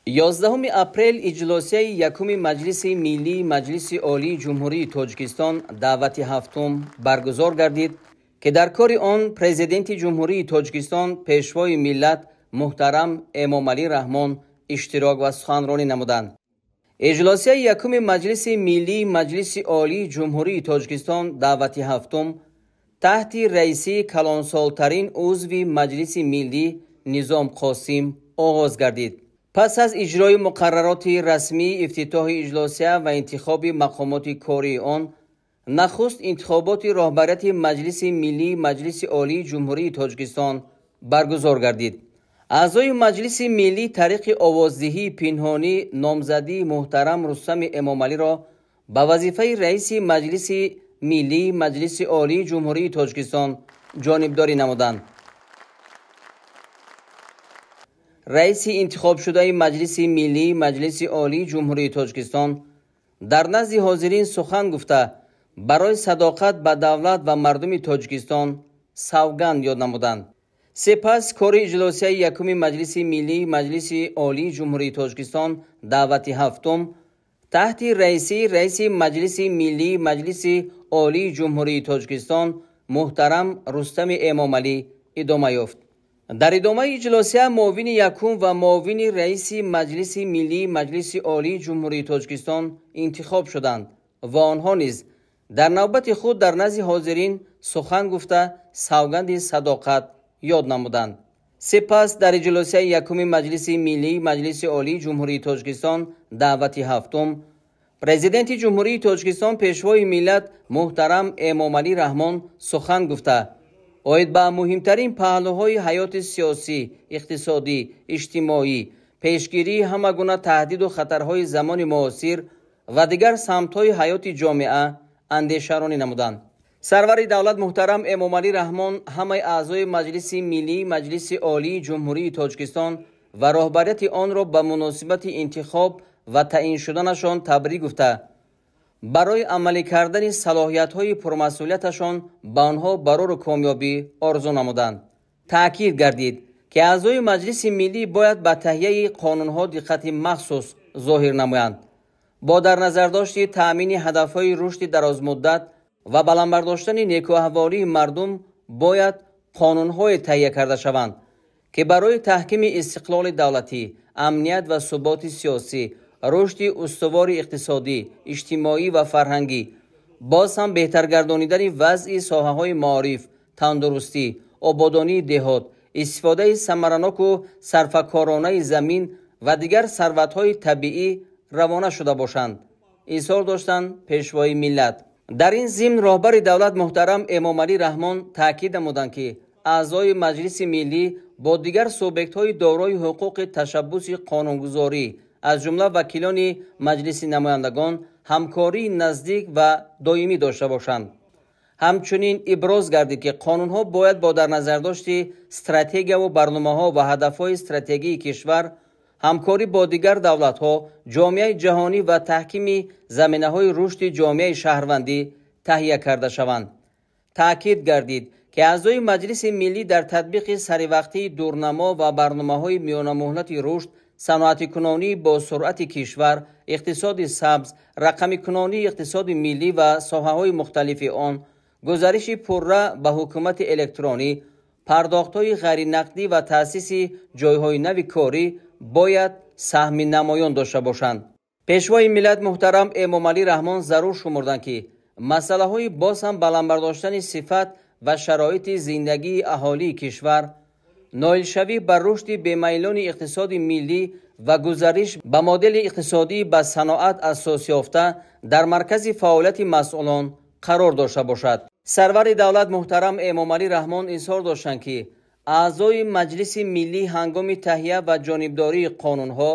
11 апрел иҷлосияи якуми Маҷлиси Миллии Маҷлиси Олии Ҷумҳурии Тоҷикистон даъвати ҳафтум баргузор гардид, ки дар кори он Президенти Ҷумҳурии Тоҷикистон, Пешвои миллат муҳтарам Эмомалӣ Раҳмон иштирок ва суханронӣ намуданд. Иҷлосияи якуми Маҷлиси Миллии Маҷлиси Олии Ҷумҳурии Тоҷикистон даъвати ҳафтум таҳти раисии калонсолтарин узви Маҷлиси Миллӣ Низом Қосим оғоз гардид. Пас аз иҷрои муқаррароти расмии ифтитоҳи иҷлосия ва интихоби мақомоти кории он, нахуст интихоботи роҳбарияти Маҷлиси Миллии Маҷлиси Олии Ҷумҳурии Тоҷикистон баргузор гардид. Аъзои Маҷлиси Миллӣ тариқи овоздиҳии пинҳонӣ номзадии муҳтарам Рустами Эмомалиро ба вазифаи раиси Маҷлиси Миллии Маҷлиси Олии Ҷумҳурии Тоҷикистон ҷонибдорӣ намуданд. Раиси интихобшудаи Маҷлиси Миллии Маҷлиси Олии Ҷумҳурии Тоҷикистон дар назди ҳозирин сухан гуфта, барои садоқат ба давлат ва мардуми Тоҷикистон савганд ёд намуданд. Сипас кори иҷлосияи якуми Маҷлиси Миллии Маҷлиси Олии Ҷумҳурии Тоҷикистон даъвати ҳафтум таҳти раисии раиси Маҷлиси Миллии Маҷлиси Олии Ҷумҳурии Тоҷикистон муҳтарам Рустами Эмомалӣ идома ёфт. Дар идомаи иҷлосия муовини якум ва муовини раиси Маҷлиси Миллии Маҷлиси Олии Ҷумҳурии Тоҷикистон интихоб шуданд ва онҳо низ дар навбати худ дар назди ҳозирин сухан гуфта, савганди садоқат ёд намуданд. Сипас дар иҷлосияи якуми Маҷлиси Миллии Маҷлиси Олии Ҷумҳурии Тоҷикистон даъвати ҳафтум Президенти Ҷумҳурии Тоҷикистон, Пешвои миллат муҳтарам Эмомалӣ Раҳмон сухан гуфта, оид ба муҳимтарин паҳлӯҳои ҳаёти сиёсӣ, иқтисодӣ, иҷтимоӣ, пешгирии ҳама гуна таҳдиду хатарҳои замони муосир ва дигар самтҳои ҳаёти ҷомеа андешаронӣ намуданд. Сарвари давлат муҳтарам Эмомалӣ Раҳмон ҳамаи аъзои Маҷлиси Миллии Маҷлиси Олии Ҷумҳурии Тоҷикистон ва роҳбарияти онро ба муносибати интихоб ва таъин шуданашон табрик гуфта, барои амалӣ кардани салоҳиятҳои пурмасъулияташон ба онҳо барору комёбӣ орзу намуданд. Таъкид гардид, ки аъзои Маҷлиси Миллӣ бояд ба таҳияи қонунҳо диққати махсус зоҳир намоянд. Бо дар назардошти таъмини ҳадафҳои рушди дарозмуддат ва баланд бардоштани некӯаҳволии мардум бояд қонунҳое таҳия карда шаванд, ки барои таҳкими истиқлоли давлатӣ, амният ва суботи сиёсӣ, рушди устувори иқтисодӣ, иҷтимоӣ ва фарҳангӣ, боз ҳам беҳтаргардонидани вазъи соҳаҳои маориф, тандурустӣ, ободонии деҳот, истифодаи самараноку сарфакоронаи замин ва дигар сарватҳои табиӣ равона шуда бошанд, изҳор доштанд Пешвои миллат. Дар ин зимн роҳбари давлат муҳтарам Эмомалӣ Раҳмон таъкид намуданд, ки аъзои Маҷлиси Миллӣ бо дигар субъектҳои дорои ҳуқуқи ташаббуси қонунгузорӣ, аз ҷумла вакилони Маҷлиси намояндагон, ҳамкории наздик ва доимӣ дошта бошанд. Ҳамчунин иброз гардид, ки қонунҳо бояд бо дар назардошти стратегияву барномаҳо ва ҳадафҳои стратегии кишвар, ҳамкорӣ бо дигар давлатҳо, ҷомеаи ҷаҳонӣ ва таҳкими заминаҳои рушди ҷомеаи шаҳрвандӣ таҳия карда шаванд. Таъкид гардид, ки аъзои Маҷлиси Миллӣ дар татбиқи саривақтии дурнамо ва барномаҳои миёнамуҳлати рушд, саноатикунонӣ бо суръати кишвар, иқтисоди сабз, рақамикунонии иқтисоди миллӣ ва соҳаҳои мухталифи он, гузариши пурра ба ҳукумати электронӣ, пардохтҳои ғайринақдӣ ва таъсиси ҷойҳои нави корӣ бояд саҳми намоён дошта бошанд. Пешвои миллат муҳтарам Эмомалӣ Раҳмон зарур шумурданд, ки масъалаҳои боз ҳам баланд бардоштани сифат ва шароити зиндагии аҳолии кишвар, ноилшавӣ ба рушди бемайлони иқтисоди миллӣ ва гузариш ба модели иқтисодӣ ба саноат асос ёфта дар маркази фаъолияти масъулон қарор дошта бошад. Сарвари давлат муҳтарам Эмомалӣ Раҳмон изҳор доштанд, ки аъзои Маҷлиси Миллӣ ҳангоми таҳия ва ҷонибдории қонунҳо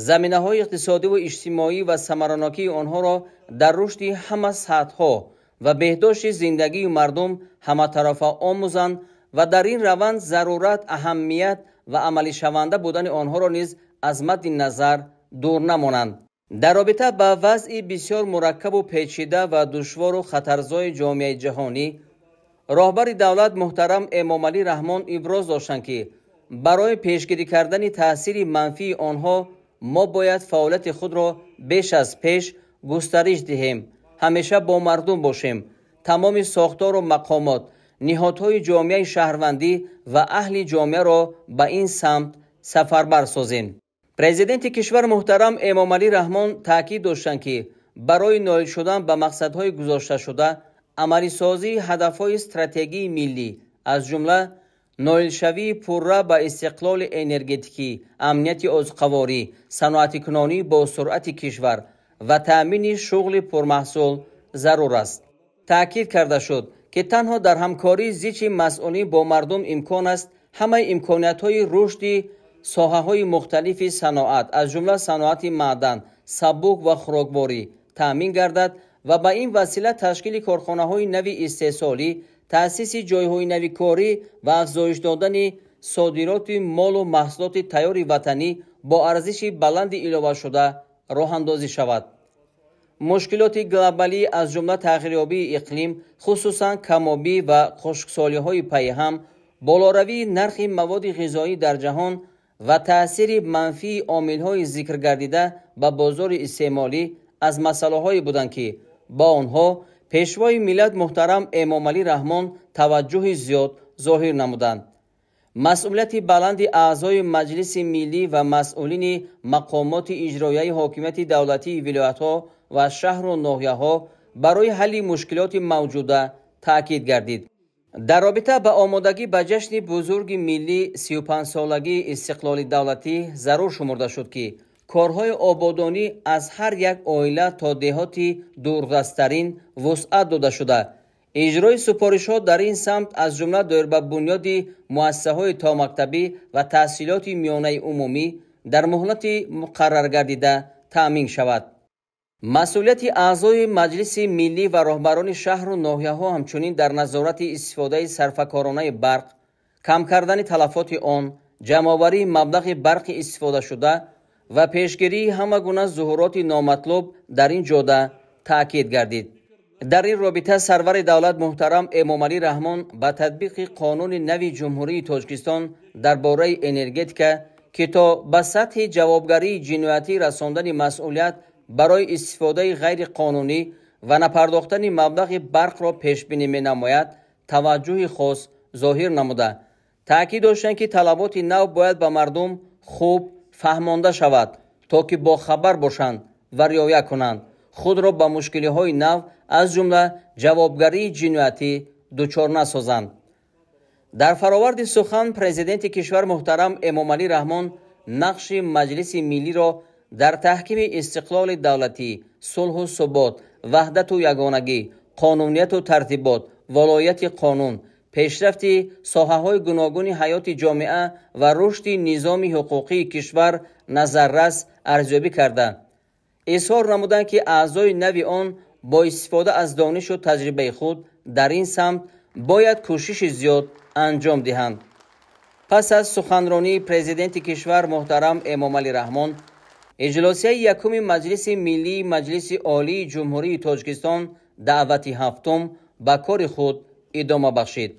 заминаҳои иқтисодиву иҷтимоӣ ва самаранокии онҳоро дар рушди ҳама сатҳҳо ва беҳдошти зиндагии мардум ҳаматарафа омӯзанд ва дар ин раванд зарурат, аҳамият ва амалишаванда будани онҳоро низ аз мадди назар дур намонанд. Дар робита ба вазъи бисёр мураккабу печида ва душвору хатарзои ҷомеаи ҷаҳонӣ, роҳбари давлат муҳтарам Эмомалӣ Раҳмон иброз доштанд, ки барои пешгирӣ кардани таъсири манфии онҳо Мо бояд фаъолияти худро беш аз пеш густариш диҳем, ҳамеша бо мардум бошем. Тамоми сохтору мақомот, ниҳодҳои ҷомеаи шаҳрвандӣ ва аҳли ҷомеаро ба ин самт сафарбар созем. Президенти кишвар муҳтарам Эмомалӣ Раҳмон таъкид доштанд, ки барои ноил шудан ба мақсадҳои гузошташуда, амалисозии ҳадафҳои стратегии миллӣ, аз ҷумла ноилшавии пурра ба истиқлоли энергетикӣ, амнияти озуқаворӣ, саноатикунонӣ бо суръати кишвар ва таъмини шуғли пурмаҳсул зарур аст. Таъкид карда шуд, ки танҳо дар ҳамкории зичи масъулин бо мардум имкон аст ҳамаи имкониятҳои рушди соҳаҳои мухталифи саноат, аз ҷумла саноати маъдан, сабук ва хӯрокворӣ таъмин гардад ва ба ин васила ташкили корхонаҳои нави истеҳсолӣ, таъсиси ҷойҳои нави корӣ ва афзоиш додани содироти молу маҳсулоти тайёри ватанӣ бо арзиши баланди иловашуда роҳандозӣ шавад. Мушкилоти глобалӣ, аз ҷумла тағйирёбии иқлим, хусусан камобӣ ва хушксолиҳои пайҳам, болоравии нархи маводи ғизоӣ дар ҷаҳон ва таъсири манфии омилҳои зикргардида ба бозори истеъмолӣ аз масъалаҳое буданд, ки ба онҳо Пешвои миллат муҳтарам Эмомалӣ Раҳмон таваҷҷӯҳи зиёд зоҳир намуданд. Масъулияти баланди аъзои Маҷлиси Миллӣ ва масъулини мақомоти иҷроияи ҳокимияти давлатии вилоятҳо ва шаҳру ноҳияҳо барои ҳалли мушкилоти мавҷуда таъкид гардид. Дар робита ба омодагӣ ба ҷашни бузурги миллӣ 35-солагии истиқлоли давлатӣ зарур шумурда шуд, ки корҳои ободонӣ аз ҳар як оила то деҳоти дурдасттарин вусъат дода шуда, иҷрои супоришҳо дар ин самт, аз ҷумла доир ба бунёди муассисаҳои томактабӣ ва таҳсилоти миёнаи умумӣ дар муҳлати муқарраргардида таъмин шавад. Масъулияти аъзои Маҷлиси Миллӣ ва роҳбарони шаҳру ноҳияҳо ҳамчунин дар назорати истифодаи сарфакоронаи барқ, кам кардани талафоти он, ҷамъоварии маблағи барқи истифодашуда ва пешгирии ҳама гуна зуҳуроти номатлуб дар ин ҷода таъкид гардид. Дар ин робита сарвари давлат муҳтарам Эмомалӣ Раҳмон ба татбиқи қонуни нави Ҷумҳурии Тоҷикистон дар бораи энергетика, ки то ба сатҳи ҷавобгарии ҷиноятӣ расондани масъулият барои истифодаи ғайриқонунӣ ва напардохтани маблағи барқро пешбинӣ менамояд, таваҷҷӯҳи хос зоҳир намуда, таъкид доштанд, ки талаботи нав бояд ба мардум хуб фаҳмонда шавад, то ки бохабар бошанд ва риоя кунанд, худро ба мушкилиҳои нав, аз ҷумла ҷавобгарии ҷиноятӣ дучор насозанд. Дар фароварди сухан президенти кишвар муҳтарам Эмомалӣ Раҳмон нақши Маҷлиси Миллиро дар таҳкими истиқлоли давлатӣ, сулҳу субот, ваҳдату ягонагӣ, қонунияту тартибот, волояти қонун, пешрафти соҳаҳои гуногуни ҳаёти ҷомеа ва рушди низоми ҳуқуқии кишвар назаррас арзёбӣ карда, изҳор намуданд, ки аъзои нави он бо истифода аз донишу таҷрибаи худ дар ин самт бояд кӯшиши зиёд анҷом диҳанд. Пас аз суханронии президенти кишвар муҳтарам Эмомалӣ Раҳмон, иҷлосияи якуми Маҷлиси Миллии Маҷлиси Олии Ҷумҳурии Тоҷикистон даъвати ҳафтум ба кори худ идома бахшид.